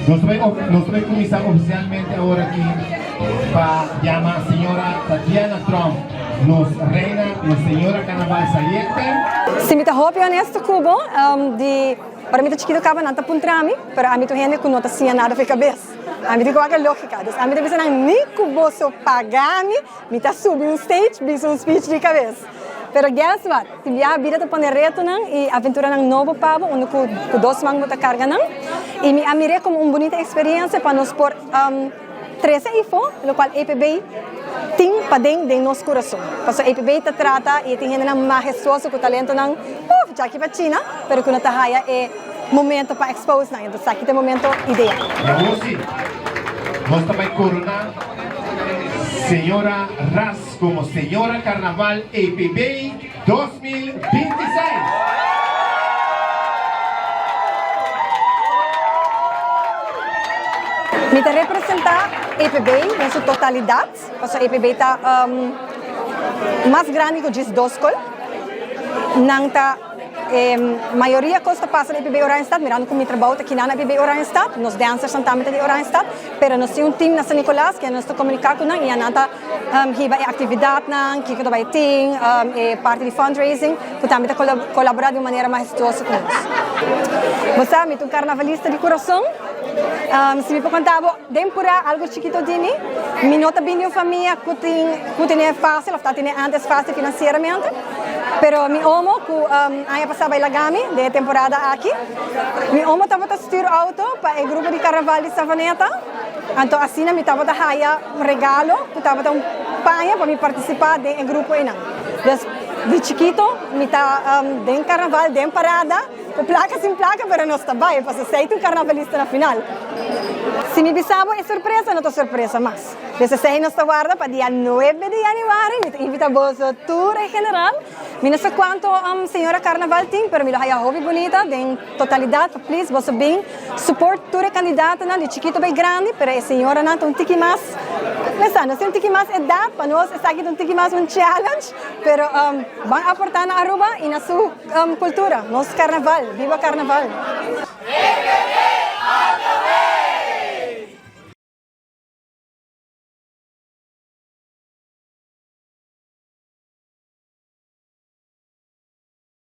Nos ta bai nos ta bai kuminsá ofisialmente awor aki pa yama señora Tatiana Tromp, nos reina, nos señora Carnaval saliente. Si mi ta hopi honesto ku bo, di ora mi ta chikito kaba nan ta puntra mi, pero ami ta un hende ku no ta siña nada for e kabes. Ami tin ku wak e lógika. Dus ami ta bisa nan, ni ku boso paga mi, mi ta subi un stage bisa un speech di kabes. Pero guess what? Tin biaha bida ta pone retonan i aventuranan nobo pa bo unda ku ku dos man bo ta karga nan. I mi a mir'é komo un bunita eksperensia pa nos por trese eifó lokual EPB tin paden den nos kurason. Pasobra EPB ta trata i e tin hendenan mahestuoso ku talentonan, uf, djaki pa China, pero ku no ta haya e momento pa expose nan. Entonces aki ta e momento ideal. I awor si, nos ta bai koroná Señora Ras. Como Señora Carnaval APB 2026. Mi ta representa APB den su totalidad, pasobra APB ta mas grandi cu djis dos scol. Nan ta e mayoria cos ta pasa na APB Oranjestad, mirando cu mi trabou ta kina na APB Oranjestad, nos dancersnan tambe ta di Oranjestad, pero nos tin un team na San Nicolas kende nos ta comunica cu nan y nan ta Hiba e aktividatnan, kiko ta bai tin, e parti di fundraising ku tambe ta kolaborá di un manera mahestuoso ku nos. Bo sa, mi ta un karnavalista di kurason. Si mi por konta bo den purá algu chikito di mi, mi no ta bin di un famia ku tin ku tene fásil òf ta tene ántes fásil finansieramente, pero mi omo ku aña pasá bai laga mi den e temporada aki, mi omo tabata stür outo pa e grupo di karnaval di Savaneta, anto asina mi tabata haya. Un regalo cu tabata un paña pa mi participa den e grupo einan. Dus di chikito mi ta den carnaval, den parada, cu placa sin placa pero nos ta bay pasobra esey ta un carnavalista na final. Si mi bisa bo e sorpresa no ta sorpresa mas. Dus esey nos ta warda pa dia nuebe di januari, mi ta invita boso tur en general. Mi no sa cuanto señora carnaval tin pero mi lo haya hopi bunita den totalidad pa please boso bin support tur e candidatonan di chikito bay grandi pero e señoranan ta un tiki mas mesa nos tin un tiki mas edad pa nos esaki ta un tiki mas un challenge pero ban aporta na Aruba y na su cultura nos carnaval biba carnaval.